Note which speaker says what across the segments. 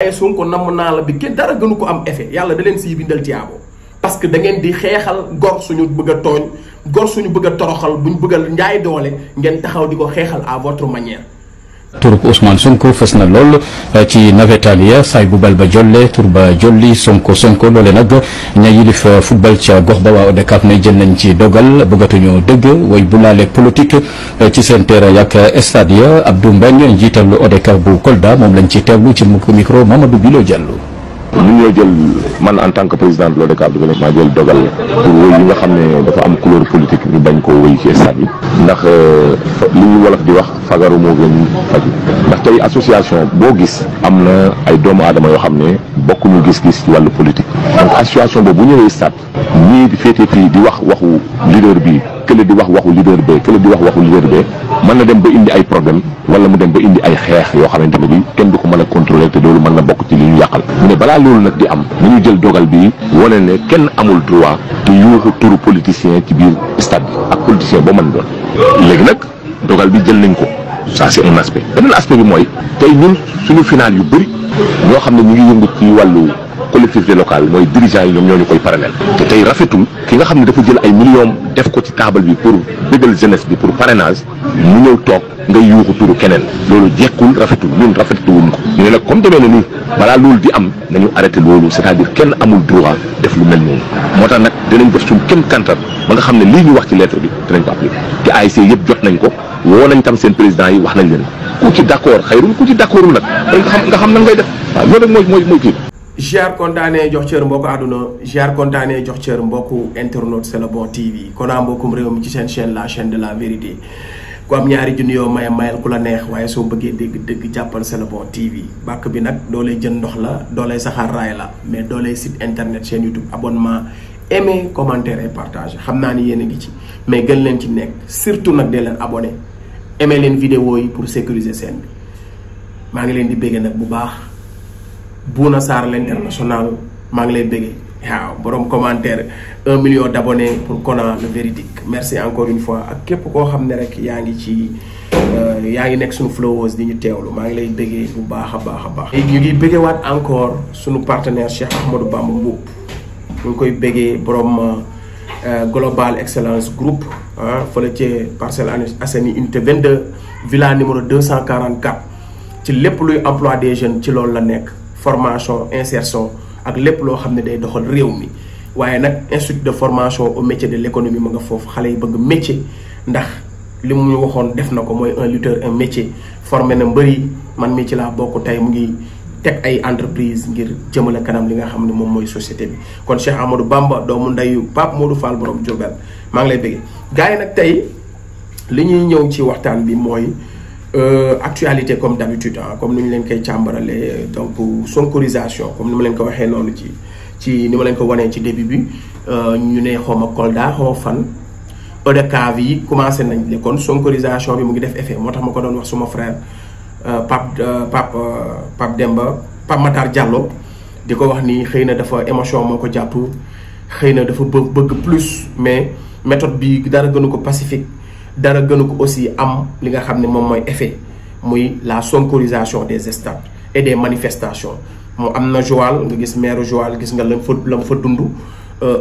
Speaker 1: ay Sonko namm naa la bi kenn dara gënu ko am effet yàlla da leen siy bindal tiyaabo parce que da ngeen di xeexal gor suñu bëgg a tooñ gor suñu bëgg a toroxal buñ bëgg a njaay doole ngeen taxaw di ko xeexal à votre manière.
Speaker 2: turub Ousmane Sonko fës na lool ci navétane ya saay bu bal ba jolle tur ba jolli Sonko loole nag ña yilif football ca gox ba waa ODCAV ne jël nañ ci dogal bëggatuñu dëgg way bu laaleeg politique ci seen terrain yak stade ya Abdou Mbengue njiital ODCAV bu Kolda moom lañ ci teewlu ci micro Mamadou Bilo Diallo.
Speaker 3: ñun ñoo jël man en tant que président de l'ODCAV maa jël dogal pour wëy yi nga xam ne dafa am couleur politique ñu bañ koo wëy ci stade bi ndax li ñu wolof di wax fagaru moo gën faju ndax tey association boo gis am na ay doomu aadama yoo xam ne bokkuñu gis-gis ci wàllu politique donc association boobu bu ñëwee stade ñii di féete fii di wax waxu leader bi kële di wax waxu leader B kële di wax waxu leader B mën na dem ba indi ay problème wala mu dem ba indi ay xeex yoo xamante ne bi kenn du ko mën a contrôler te loolu mën na bokk ci li ñu yàqal mu ne balaa loolu nag di am nañu jël dogal bi wane ne kenn amul droit te yuuxu turu politicien ci biir stade bi ak politicien boo mën doon léegi nag dogal bi jël nañ ko ça c'est un aspect beneen aspect bi mooy tey ñun suñu final yu bëri ñoo xam ne ñu ngi yëngu ci wàllu collectivité locale mooy dirigeants yi ñoom ñoo ñu koy parallèle te tey rafetul ki nga xam ne dafa jël ay millions def ko ci table bi pour bëggal jeunesse bi pour parrainage mu ñëw toog ngay yuuxu turu keneen loolu jekkul rafetul ñun rafetlu wuñ ko ñu ne nag comme demee na nii balaa loolu di am nañu arrêté loolu c'est-à-dire kenn amul droit def lu mel noonu moo tax nag dinañ def suñ kenn kantar ba nga xam ne lii ñu wax ci lettre bi dinañ ko appliqué te ASC yëpp jot nañ ko woo nañ tam seen président yi wax nañ leen ku ci d'accord xayrul ku ci d'accordul nag nga xam nan ngay def waaw loolu rek mooy kii
Speaker 1: Giar kontaanee jox cër mbokku àdduna Giar kontaanee jox cër mbokku internaute C'est le bon TV konaa mbokkum réew mi ci seen chaîne la chaîne de la vérité ku am ñaari junni yoo mayal ku la neex waaye soo bëggee dégg jàppal C'est le bon TV bàkk bi nag doolay jën ndox la doolay saxaar raay la mais doolay site internet chaîne YouTube abonnement aimer commentaire et partager xam naa ni yéen a ngi ci mais gën leen ci nekk surtout nag dee leen abonné aimer leen vidéo yi pour sécuriser scène bi maa ngi leen di bégge nag bu baax Bouna Sarr l'international maa ngi lay bëggee waaw borom commentaire 1 million d'abonnés pour Kona le véridique merci encore une fois ak képp koo xam ne rek yaa ngi nekk suñu followers di ñu teewlu maa ngi lay bëggee bu baax a baax. ñu ngi bëggewaat encore suñu partenaire Cheikh Ahmadou Bamba Mboup ñu ngi koy bëggee borom Global Excellence Group fële ci Parcelles Assainies unité 22 villa numéro 244 ci lépp luy emploi des jeunes ci loolu la nekk. Formation insertion ak lépp loo xam ne day doxal réew mi waaye nag institut de formation au métier de l'économie ma nga foofu xale yi bëgg métier ndax li mu ñu waxoon def na ko mooy un lutteur un métier formé na mbëri man mi ci laa bokk tey mu ngi teg ay entreprise ngir jëmale kanam li nga xam ne moom mooy société bi kon Cheikh Amadou Bamba doomu ndeyu Pape Modou Fall borom Diourbel maa ngi lay bëggee gars yi nag tey li ñuy ñëw ci waxtaan bi mooy actualité comme d'habitude comme ni ñu leen koy càmbaralee donc sonkorisation comme ni ma leen ko waxee noonu ci ni ma leen ko wanee ci début bi ñu ne xawma Kolda xawma fan ODCAV yi commencé nañ le kon sonkorisation bi mu ngi def effet moo tax ma ko doon wax suma frère Pape Demba Pape Matar Diallo di ko wax ni xëy na dafa émotion moo ko jàpp xëy na dafa bëgg plus mais méthode bi dara gënu ko pacifique dara gënu ko aussi am li nga xam ne moom mooy effet muy la sonkorisation des stades et des manifestations moo am na Joal nga gis maire Joal gis nga la mu fa dund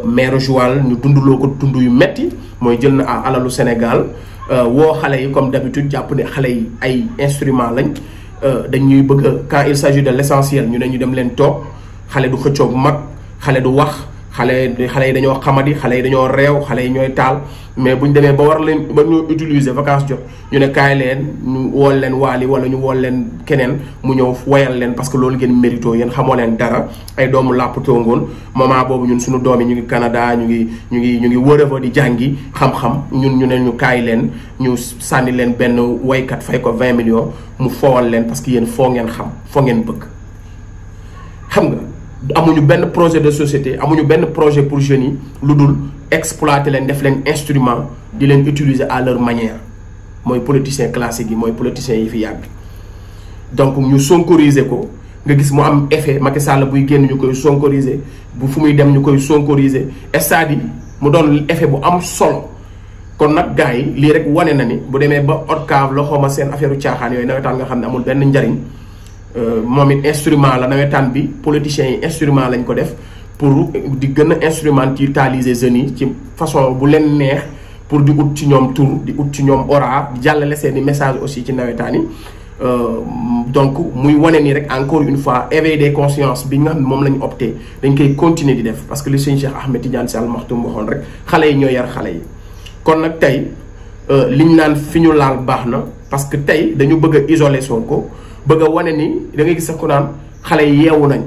Speaker 1: maire Joal ñu dunduloo ko dund yu metti mooy jël na alalu Sénégal woo xale yi comme d'habitude jàpp ne xale yi ay instruments lañ dañuy bëgg quand il s'agit de l'essentiel ñu ne ñu dem leen toog xale du xëccoog mag xale du wax xale yi dañoo xamadi xale yi dañoo réew xale yi ñooy taal mais bu ñu demee ba war ñu utiliser vacances jot ñu ne kaay leen ñu wool leen waali wala ñu wool leen keneen mu ñëw woyal leen parce que loolu ngeen mérito yéen xamoo leen dara ay doomu làppatoo ngoon moment boobu ñun suñu doom yi ñu ngi Canada ñu ngi wërëfa di jàngi xam-xam ñu ne ñu kaay leen ñu sànni leen benn woykat fay ko 20 millions mu foowal leen parce que yéen foo ngeen xam foo ngeen bëgg xam nga amuñu benn projet de société amuñu benn projet pour jeunes yi lu dul exploiter leen def leen instrument di leen utiliser à leur manière mooy politiciens classiques yi mooy politiciens yi fi yàgg donc ñu sonkoriser ko nga gis mu am effet Macky Sall buy génn ñu koy sonkoriser bu fu muy dem ñu koy sonkoriser stade yi mu doon effet bu am solo kon nag gars yi lii rek wane na ni bu demee ba ODCAV la xawma seen affaire u caaxaan yooyu nawetaan nga xam ne amul benn njariñ moom it instrument la nawetaan bi politiciens yi instrument lañ ko def pour di gën a instrumentaliser jeunes yi ci façon bu leen neex pour di ut ci ñoom tour di ut ci ñoom aura di jàllale seeni message aussi ci nawetaan yi donc muy wane ni rek encore une fois éveil des consciences bi nga xam ne moom la ñu opté dañ koy continuer di def parce que li sëñ Cheikh Ahmed Tidiane Sy Al Maktoum waxoon rek xale yi ñoo yar xale yi kon nag tey liñ naan fi ñu laal baax na parce que tey dañu bëgg a isoler Sonko bëgg a wane ni da ngay gis sax ku naan xale yi yeewu nañ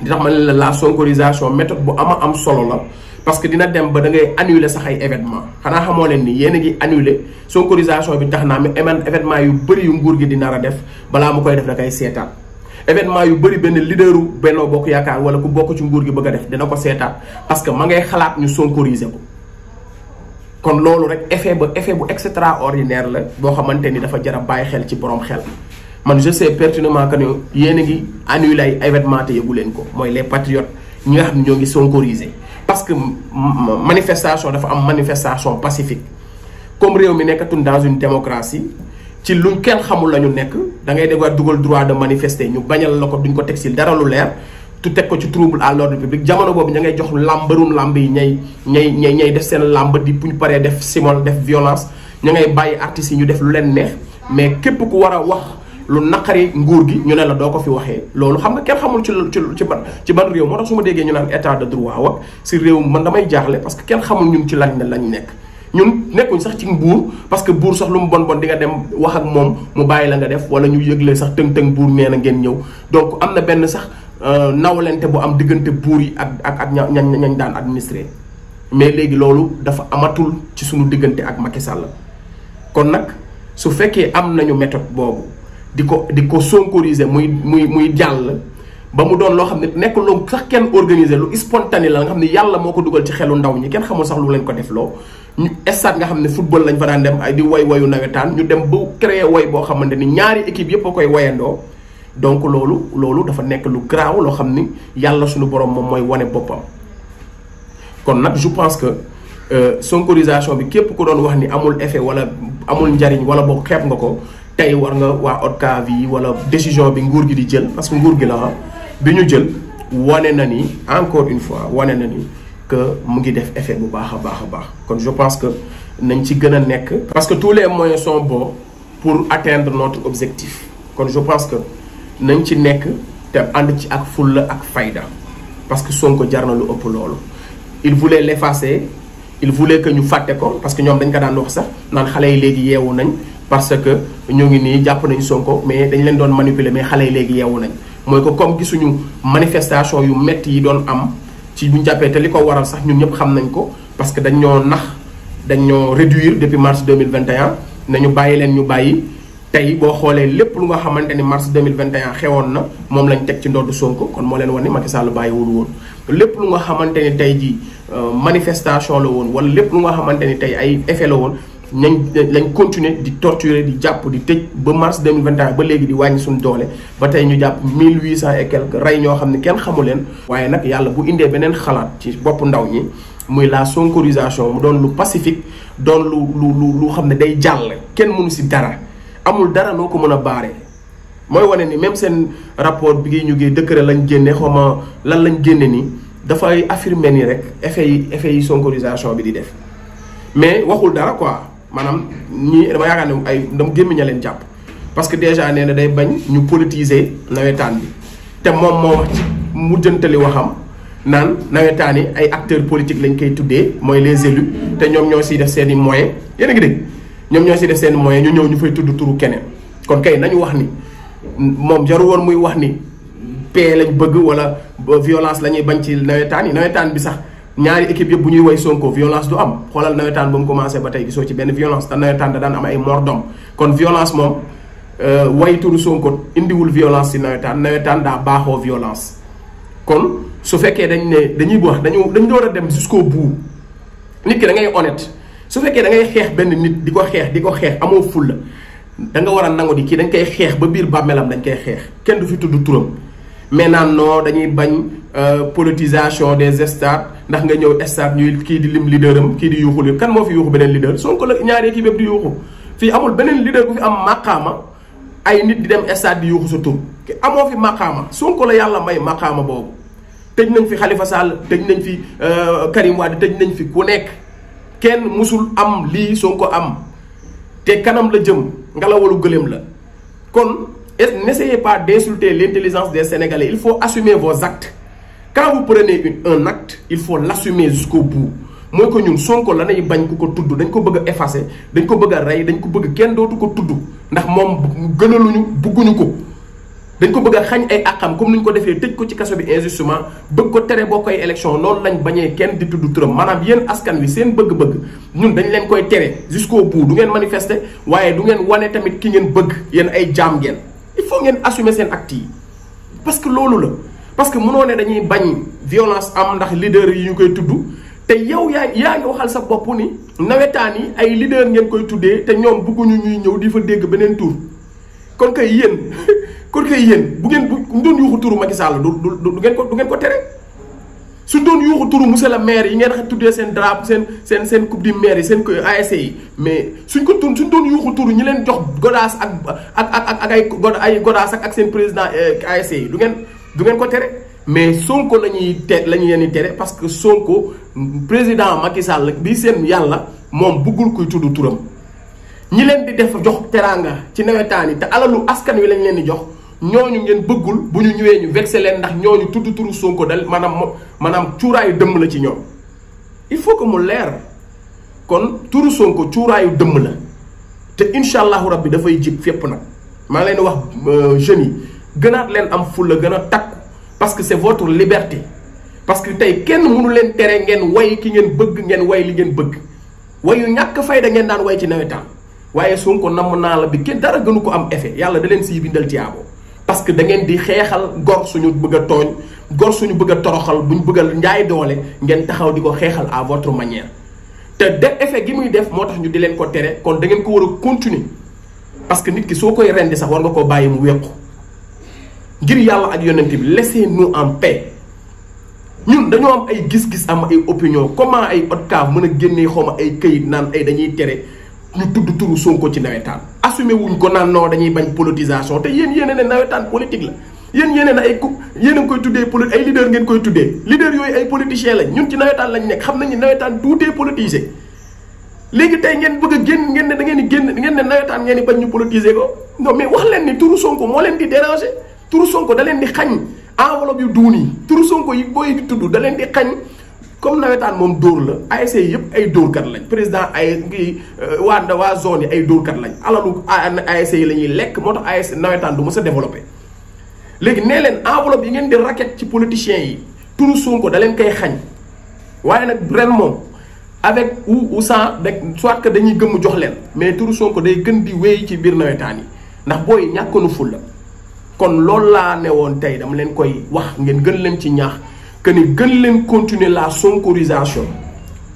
Speaker 1: di tax ma ne la sonkorisation méthode bu am solo la parce que dina dem ba da ngay annuler sax ay événement xanaa xamoo leen ni yéen a ngi annuler sonkorisation bi tax naa mi événement yu bëri yu nguur gi di nar a def balaa mu koy def da koy seetaan événement yu bëri benn leaderu Benno Bokk Yaakaar wala ku bokk ci nguur gi bëgg a def dina ko seetaan parce que ma ngay xalaat ñu sonkoriser ko kon loolu rek effet bu extraordinaire la boo xamante ni dafa jar a bàyyi xel ci borom xel man je sais pertinemment que ne yéen a ngi annuler ay événement te yëgu leen ko mooy les patriotes ñi nga xam ne ñoo ngi sonkoriser parce que manifestation dafa am manifestation pacifique comme réew mi nekkatul dans une démocratie ci luñ kenn xamul la ñu nekk da ngay dégg dugal droit de manifester ñu bañal la ko duñ ko teg si dara lu leer tu teg ko ci trouble à l'ordre public jamono boobu ña ngay jox mbërum làmb yi ñay def seen làmb di bu ñu paree def simol def violence ña ngay bàyyi artistes yi ñu def lu leen neex mais képp ku war a wax lu naqari nguur gi ñu ne la doo ko fi waxee loolu xam nga kenn xamul ci ban réew moo tax su ma déggee ñu naan état de droit wa si réew man damay jaaxle parce que kenn xamul ñun ci lañ nekk ñun nekkuñ sax ci buur parce que buur sax lu mu bon di nga dem wax ak moom mu bàyyi la nga def wala ñu yëgle sax tëng buur nee na ngeen ñëw donc am na benn sax nawlente bu am diggante buur yi ak ñañ daan administré mais léegi loolu dafa amatul ci suñu diggante ak Macky Sall kon nag su fekkee am nañu méthode boobu di ko sonkoriser muy jàll ba mu doon loo xam ne nekk loo sax kenn organiser lu spontané la nga xam ne yàlla moo ko dugal ci xelu ndaw ñi kenn xamul sax lu lañ ko def loo ñu stade nga xam ne football lañ fa daan dem ay di wayu nawetaan ñu dem ba créer way boo xamante ni ñaari équipe yëpp a koy wayandoo donc loolu dafa nekk lu garaaw loo xam ni yàlla suñu borom moom mooy wane boppam kon nag je pense que sonkorisation bi képp ku doon wax ni amul effet wala amul njariñ wala boo xeeb nga ko tey war nga waa ODCAV yi wala décision bi nguur gi di jël parce que nguur gi la bi ñu jël wane na ni encore une fois wane na ni que mu ngi def effet bu baax a baax kon je pense que nañ ci gën a nekk parce que tous les moyens sont bons pour atteindre notre objectif kon je pense que nañ ci nekk te ànd ci ak fulla ak fayda parce que Sonko jar na lu ëpp loolu il voulait l'effacer il voulait que ñu fàtte ko parce que ñoom dañ ko daan wax sax naan xale yi léegi yeewu nañ parce que ñoo ngi nii jàpp nañu Sonko mais dañ leen doon manipuler mais xale yi léegi yeewu nañ mooy que comme gisuñu manifestation yu métti yi doon am ci bu ñu jàppee te li ko waral sax ñun ñëpp xam nañ ko parce que dañ ñoo réduire depuis mars 2021 nañu bàyyi leen ñu bàyyi tey boo xoolee lépp lu nga xamante ni mars 2021 xewoon na moom lañ teg ci ndoddu Sonko kon moo leen wan ni Macky Sall bàyyiwul woon lépp lu nga xamante ni tey ji manifestation la woon wala lépp lu nga xamante ni tey ay effet la woon lañ continuer di torturer di jàpp di tëj ba mars 2021 ba léegi di wàññi suñu doole ba tey ñu jàpp 1800 et quelques rey ñoo xam ne kenn xamu leen waaye nag yàlla bu indee beneen xalaat ci bopp ndaw ñi muy la sonkorisation mu doon lu pacifique doon lu xam ne day jàll kenn mënu si dara amul dara noo ko mën a baaree mooy wane ni même seen rapport bi ñu ngi décret lañ génne xawma lan lañ génne nii dafay affirmer ni rek effet yi sonkorisation bi di def mais waxul dara quoi maanaam ñii dama yaakaar ne ay dama gémmiñ a leen jàpp parce que déjà nee na day bañ ñu politiser nawetaan bi te moom moo wax ci mujjantali waxam naan nawetaan yi ay acteurs politiques lañ koy tuddee mooy les élus te ñoom ñoo siy def seen i moyens yéen a ngi dégg ñoom ñoo siy def seen i moyens ñu ñëw ñu fay tudd turu keneen kon kay nañu wax ni moom jaru woon muy wax ni paix lañ bëgg wala violence la ñuy bañ ci nawetaan bi sax ñaari équipe yëpp bu ñuy woy Sonko violence du am xoolal nawetaan ba mu commencé ba tey gisoo ci benn violence te nawetaan da daan am ay mort d'homme kon violence moom way turu Sonko indiwul violence ci nawetaan daa baaxoo violence kon su fekkee dañ ne dañuy wax dañu war a dem jusqu'au bout nit ki da ngay honnête su fekkee da ngay xeex benn nit di ko xeex amoo fulla da nga war a nangu di kii dañ koy xeex ba biir bàmmeelam dañ koy xeex kenn du fi tudd turam mais naan non dañuy bañ politisation des stades ndax nga ñëw stade ñuy kii di lim leaderam kii di yuuxu kan moo fi yuuxu beneen leader Sonko la ñaari équipe yëpp di yuuxu fii amul beneen leader bu fi am màqaama ay nit di dem stade di yuuxu sa tur amoo fi maqaama. Sonko la yàlla may maqaama boobu tëj nañ fi Khalifa Sall tëj nañ fi Karim Wade tëj nañ fi ku nekk kenn musul am lii Sonko am te kanam la jëm ngelawalu gëléem la. kon n'essayez pas d'insulter l'intelligence des Sénégalais, il faut assumer vos actes. Quand vous prenez un acte, il faut l'assumer jusqu'au bout. Moi que ñun Sonko la nay bañ ku ko tudd dañ ko bëgg effacer dañ ko bëgg ray dañ ko bëgg kenn dootu ko tudd ndax mom gënaluñu bëgguñu ko dañ ko bëgg xagn ay akam comme niñ ko défé tëj ko ci kasso bi injustement bëgg ko téré bokay élection non lañ bañé kenn di tudd turam manam yeen askan wi seen bëgg-bëgg ñun dañ leen koy téré jusqu'au bout du ngeen manifester waye du ngeen wane tamit ki ngeen bëgg yeen ay jaam ngeen il faut ngeen assumer seen acte yi parce que lolu la parce que mëno né dañuy bañ violence am ndax leader yi ñu koy tudd te yow yaa ngi waxal sa bopp ni nawetaan yi ay leader ngeen koy tuddee te ñoom bëgguñu ñuy ñëw di fa dégg beneen tur kon kay yéen bu ngeen bu doon yuuxu turu Macky Sall du ngeen ko tere su doon yuuxu turu monsieur le maire yi ngeen tuddee seen drapeau seen coupe du maire yi seen ASC yi mais suñ doon yuuxu turu ñi leen jox godaas ak ay godaas ak seen président ASC yi du ngeen ko tere. mais Sonko lañuy tere parce que Sonko président Macky Sall bi seen yalla mom bëggul kuy tuddu turam ñi leen di def jox teranga ci nawetani te alalu askan wi lañ leen di jox ñoñu ngeen bëggul bu ñu ñëwé ñu vexé leen ndax ñoñu tuddu turu Sonko dal manam ciuraayu dëmm la ci ñoom il faut que mu leer kon turu Sonko ciuraayu dëmm la te inshallah rabbi da fay jib fépp nak ma leen wax jeunes yi gënaat leen am fulla gëna takku parce que c'est votre liberté parce que tay kenn mënu len téré ngeen way ki ngeen bëgg ngeen way li ngeen bëgg wayu ñak fayda ngeen daan way ci nawetaan waye Sonko nam na la bi kenn dara gënu ko am effet yalla da len ci bindal tiabo parce que da ngeen di xéxal gor suñu bëgg togn gor suñu bëgg toroxal buñ bëggal njaay doole ngeen taxaw diko xéxal à votre manière te def effet gi muy def motax ñu di len ko téré kon da ngeen ko wara continuer parce que nit ki sokoy rendi sax war nga ko bayyi mu wéxu ngir yalla ak yonent bi laissez-nous en paix ñun dañu am ay gis-gis am ay opinion comment ay otcave mëna génné xoma ay keuyit naan ay dañuy téré ñu tudd turu Sonko ci nawetaan assumé wuñ ko naan non dañuy bañ politisation te yeen né nawetaan politique la yeen né ay yeen a koy tuddé politique ay leader ngeen koy tuddé leader yoy ay politiciens lañ ñun ci nawetaan lañ nek xam nañu nawetaan tout est politisé légui tay ngeen bëgg génn ngeen né da ngeen di génn ngeen né nawetaan ngeen di bañ ñu politiser ko non mais wax leen ni turu Sonko mo leen di déranger turu Sonko da leen di xagn enveloppe yu duuni turu Sonko yi boy di tuddu da leen di xagn comme nawetaan mom dóor la ASC yépp ay dóorkat lañ président ay ngi waa zone yi ay dóorkat lañ alalu ASC yi lañuy lekk moo tax ASC nawetaan du mës a développé léegi nee leen enveloppe yi ngeen di racket ci politiciens yi turu Sonko da leen koy xagn waaye nag ren moom avec ou sans soit que dañuy gëm jox leen mais turu Sonko day gën di wéy ci biir nawetaan yi ndax booy ñàkkanu ful la kon loolu laa ne woon tey dama leen koy wax ngeen gën leen ci ñaax que ni gën leen continuer la sonkorisation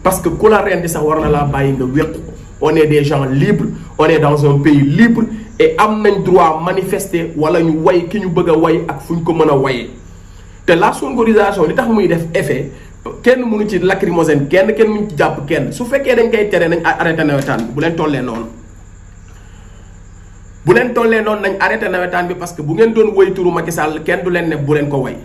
Speaker 1: parce que ku la rendi sax war na laa bàyyi nga wéqu on est des gens libres on est dans un pays libre et am nañ droit manifester wala ñu way ki ñu bëgg a way ak fu ñu ko mën a wayee te la sonkorisation li tax muy def effet kenn mënu ci lacrymogène kenn mënu ci jàpp kenn su fekkee dañ koy tere nañ arrêté nawetaan bi bu leen tollee noonu bu leen tollee noonu nañ arrêté nawetaan bi parce que bu ngeen doon woy turu Macky Sall kenn du leen ne bu leen ko way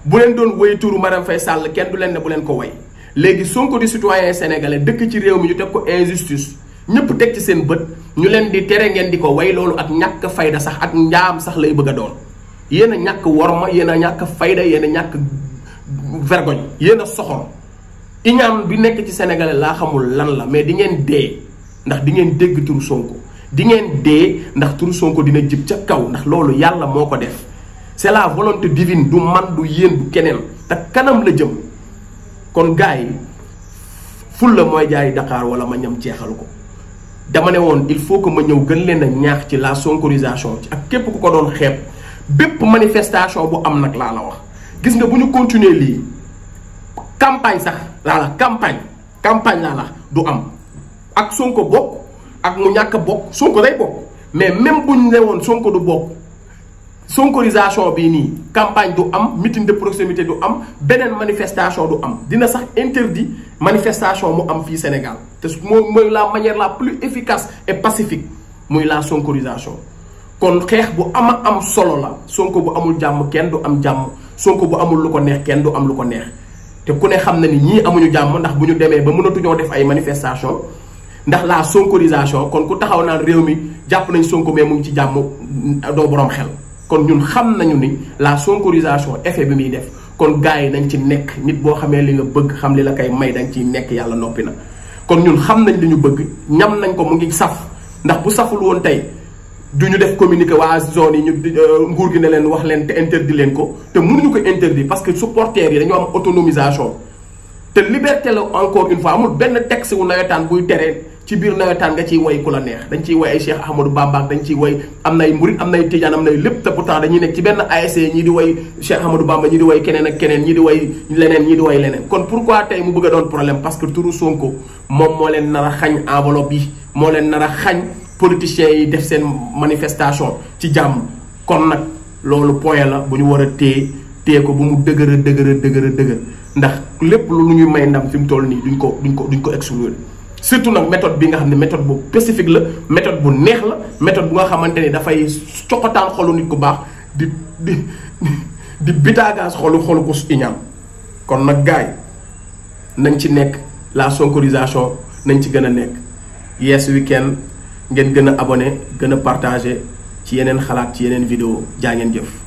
Speaker 1: bu leen doon woy turu Marème Faye Sall kenn du leen ne bu leen ko way léegi Sonko di citoyen sénégalais dëkk ci réew mi ñu teg ko injustice ñëpp teg ci seen bët ñu leen di tere ngeen di ko way loolu ak ñàkk fayda sax ak njaam sax lay bëgg a doon yéen a ñàkk worma yéen a ñàkk fayda yéen a ñàkk vergogne yéen a soxor iñaan bi nekk ci sénégalais laa xamul lan la mais di ngeen dee ndax di ngeen dégg turu Sonko di ngeen dee ndax turu Sonko dina jib ca kaw ndax loolu yàlla moo ko def c'est la volonté divine du man du yéen du keneen te kanam la jëm kon gars yi ful la mooy jaay Dakar wala ma ñam jeexal ko dama ne woon il faut que ma ñëw gën leen a ñaax ci la sonkorisation ci ak képp ku ko doon xeeb bépp manifestation bu am nag laa la wax gis nga bu ñu continuer lii campagne sax laa la campagne laa la du am ak Sonko bokk ak mu ñàkk bokk Sonko day bokk mais même bu ñu ne woon Sonko du bokk sonkorisation bii nii campagne du am meeting de proximité du am beneen manifestation du am dina sax interdit manifestation mu am fii Sénégal te mooy la manière la plus efficace et pacifique muy la sonkorisation kon xeex bu am solo la. Sonko bu amul jàmm kenn du am jàmm, Sonko bu amul lu ko neex kenn du am lu ko neex te ku ne xam na ni ñii amuñu jàmm ndax bu ñu demee ba mënatuñoo def ay manifestation ndax la sonkorisation. kon ku taxaw naan réew mi jàpp nañ Sonko mais mu ngi ci jàmm doo boroom xel. kon ñun xam nañu ni la sonkorisation effet bi muy def. kon gars yi nañ ci nekk, nit boo xamee li nga bëgg xam li la koy may dañ ciy nekk, yàlla noppi na. kon ñun xam nañ li ñu bëgg, ñam nañ ko, mu ngi saf. ndax bu saful woon tey du ñu def communiqué waa zone yi ñu nguur gi ne leen wax leen te interdit leen ko te mënuñu ko interdit parce que supporters yi dañoo am autonomisation te liberté la. encore une fois amul benn texte wu nawetaan buy tere ci biir nawetaan nga ciy woy ku la neex. dañ ciy woy ay Cheikh Ahmadou Bamba, dañ ciy woy am nay murit, am nay tijaan, am nay lépp te pourtant dañuy nekk ci benn ASC ñii di woy Cheikh Ahmadou Bamba, ñii di woy keneen ak keneen, ñii di woy leneen, ñii di woy leneen. kon pourquoi tey mu bëgg a doon problème? parce que turu Sonko moom moo leen nar a xañ enveloppe yi, moo leen nar a xañ politiciens yi def seen manifestation ci jàmm. kon nag loolu point la bu ñu war a téye ko bu mu dëgër ndax lépp lu ñuy may ndam fi mu toll nii duñ ko exclure. surtout nag méthode bi nga xam ne méthode bu spécifique la, méthode bu neex la, méthode bu nga xamante ni dafay coqataan xolu nit ku baax di bitaagaas xolu ku iñaan. kon nag gars yi nañ ci nekk, la sonkorisation nañ ci gën a nekk. Yes Weekend ngeen gën a abonné, gën a partagé ci yeneen xalaat ci yeneen vidéo. jaa ngeen jëf.